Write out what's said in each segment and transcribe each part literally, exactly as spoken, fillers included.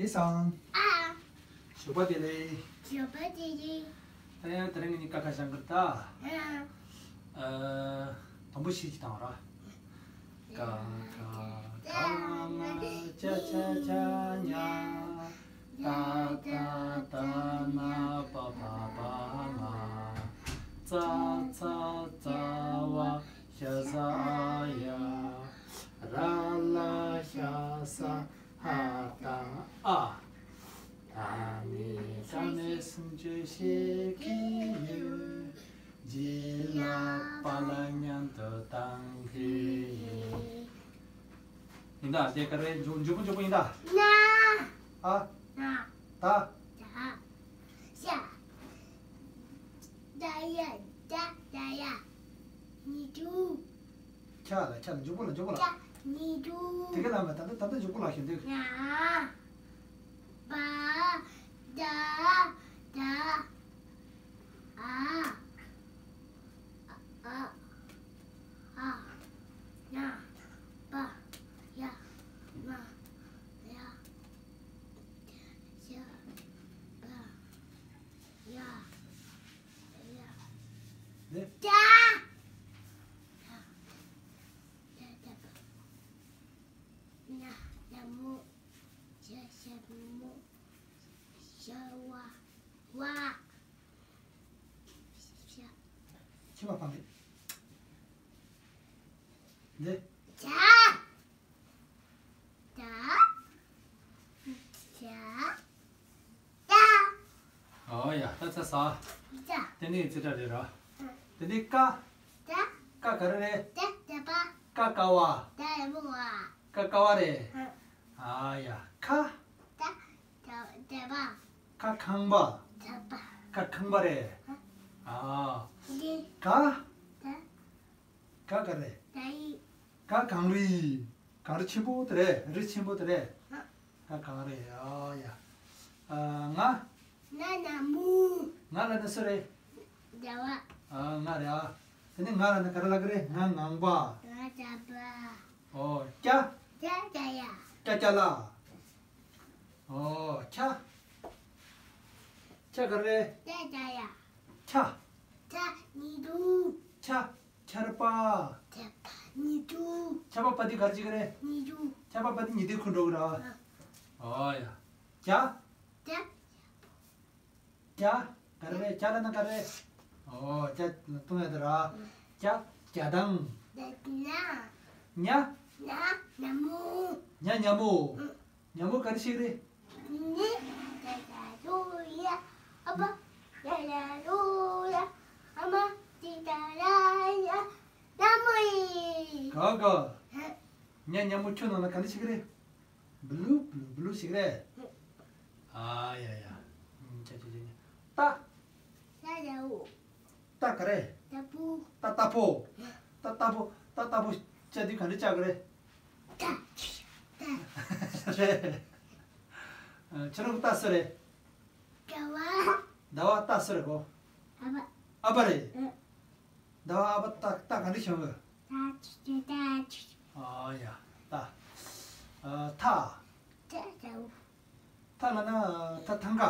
ལེགས་སོང་། ཨ། ཞོགས་པ་བདེ་ལེགས། ཞོགས་པ་བདེ་ལེགས། ད་ཡང་དེ་རིང་ངས་ཀ་ཁ་བཤད་གི་རེད་ད། ཨ། ཨ། དང་པོ་གཞས་ཅིག་བཏང་བ་ར། ཀ་ཁ་ག་ང་ཅ་ཆ་ཆ་ཉ། ཏ་ཏ་ཏ་ན་པ་པ་པ་མ། ཙ་ཚ་ཙ་བ་ཞ་ཟ་ཡ། ར་ལ་ཤ་ས་ཧ་ད་ཨ། ད་ནི་ད་ནི་སུམ་ཅུ་ཤེས་ཀྱི་ཡོད། རྗེས་ལ་པ་ལ་མཉམ་དུ་བཏང་གི་ཡིན། ཡིན་ད་དེ་ག་རེ་མགྱོགས་མགྱོགས་པོ་མགྱོགས་པོ་ཡིན་ད། ན། ཨ། ན། ད། ད། ཤ། ད་ཡ། ད་ད་ཡ། ཉི་དུ། ཁྱ་ལ་ཁྱ་ལ་མགྱོགས་པོ་ལ་མགྱོགས་པོ་ལ། ཁྱ་ཉི་དུ། དེ་ག་ལ་མ་ད་ད་ད་ད་མགྱོགས་པོ་ལ་ཤོད་འདུག་ཡ། པ། ད། ད། ཨ། ཨ། ཨ། ན། པ། ཡ། མ། ཡ། ཤ། པ། ཡ། ཡ། ནི། ད། ད་ད་པ། ན། ན་མོ། ཤ། ཤ་མོ། ཤ་བ། བ། ཤ། ཤ། ཕྱི་མ་འཕངས་ཏེ། འདི། ཇ། ཇ། ཇ། ཇ། ཨོ་ཡ། ད་ཚ་ས། ཇ། དེ་ནི་ཙི་ཏྲ་རེད་ར། དེ་ནི་ཀ། ཇ། ཀ་ག་རེ་རེད། ཇ་ཇ་པ། ཀ་ཀ་བ། ཇ་ཡ་མོ་བ། ཀ་ཀ་བ་རེད། ཨ་ཡ། ཁ། ཇ་ཇ་ཇ་པ། ཁ་ཁང་པ། ཇ་པ། ཁ་ཁང་པ་རེད། ཨ། འདི། ག། ཇ། ག་ག་རེད། ཇ་ཡི། ག་གངས་རི། གངས་རི་ཆེན་པོ་དེ་རེད། རི་ཆེན་པོ་དེ་རེད། ཨ། ག་གངས་རི། ཨ་ཡ། ཨ། ང་། ང་ན་མོ། ང་ལ་ནི་སུ་རེད། ཇ་བ། ཨ། ང་རེད་ཨ། དེ་ནི་ང་ལ་ནི་ག་རེ་ལབ་གི་རེད། ང་ངང་པ། ང་ཇ་པ། ཨོ། ཀྱ། ཀྱ་ཀྱ་ཡ། ཀྱ་ཀྱ་ལ། ཨོ། ཁྱ། ཁྱ་ག་རེ། ཁྱ་ཁྱ་ཡ། ཁྱ། ཁྱ་ཉི་དུ། ཁྱ། ཁྱར་པ། ཁྱར་པ་ཉི་དུ། ཁྱར་པ་པ་དེ་ག་རེ་བྱེད་ཀྱི་རེད། ཉི་དུ། ཁྱར་པ་པ་དེ་ཉི་དུ་ཁུར་འགྲོ་གི་རེད། ཨ། ཨོ་ཡ། ཁྱ། ཁྱ། ཁྱ། ག་རེ་རེད། ཁྱ་ལབ་ན་ག་རེ་རེད། ཨོ། ཁྱ་གཏོང་ཡ་དེ་ར། ཁྱ། ཁྱ་དང་། ཉ། ཉ། ཉ་མོ། ཉ་ཉ་མོ། ཉ་མོ་ག་རེ་ཞིག་རེད། ནི། ཡ་ཡ་རུ་ཡ། ཨ་ཕ། ཡ་ཡ་རུ་ཡ། ཨ་མ། ཏི་ཏ་ར་ཡ། ཉ་མོ་ཡི། ག་ག། ཉ་ཉ་མོ་ཁྱོད་ནང་ན་ག་རེ་ཞིག་རེད། བླུ་བླུ་བླུ་ཞིག་རེད། ཨ་ཡ་ཡ། ཨུམ། ཅ་ཅ་ཅ་ཅ། ཏ། ཏ་ཡ་འོ། ཏ་ག་རེ། ཏ་བུ། ཏ་ཏ་ཕོ། ཏ་ཏ་ཕོ། ཏ་ཏ་ཕོ་ཅ་དུས་ག་འདྲ་ཅ་གི་རེད། ཏ། ཏ། རེད། ཨ། ཁྱེད་རང་གི་ཏ་སུ་རེད། ཟླ་བ། ཟླ་བ་ཏ་སུ་རེད་གོ། ཨ་ཕ། ཨ་ཕ་རེད། ཨ། ཟླ་བ་ཨ་ཕ་ཏ་ཏ་ག་འདྲ་བྱུང་གི། ཏ་ཅི་ཅི་ཏ་ཅི། ཨ་ཡ། ཏ། ཨ། ཐ། ཏ་ཏ་འོ། ཐ་ལབ་ན་ཐ་ཐང་ག།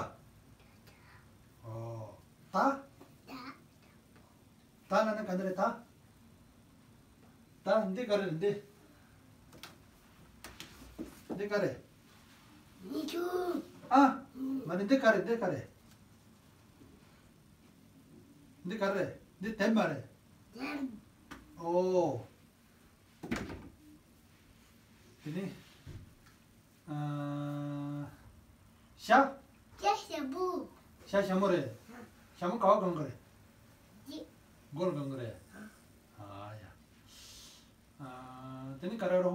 ཨོ། ད། ད། ད་ལབ་ན་ག་འདྲ་རེད་ད། ད་འདི་ག་རེ་རེད་འདི། འདི་ག་རེ། ཉི་ཤུ། ཨ། མ་ནི་འདི་ག་རེ་འདི་ག་རེ། འདི་ག་རེ་རེད། འདི་དེབ་མ་རེད། དེབ། ཨོ། དེ་ནི། ཨ། ཤ། ཤ་ཤ་བུ། ཤ་ཤ་མོ་རེད། ཤ་མོ་ག་བ་གང་གི་རེད། འདི། མགོ་ལ་གང་གི་རེད། ཨ་ཡ། ཨ། དེ་ནི་ག་རེ་རོ།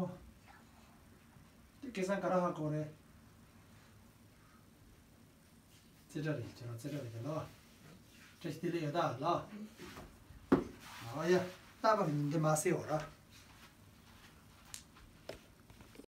དེ་སྐལ་བཟང་ག་རེ་ཧ་གོ་རེད། རྩེ་གྲ་རེད། ཁྱེད་རང་རྩེ་གྲ་རེད་ལ། བཀྲ་ཤིས་བདེ་ལེགས་ཡོད་ད་ལ། ཨ་ཡ། རྟག་པར་ཉིན་འདི་མ་ཟེར་བ་ར།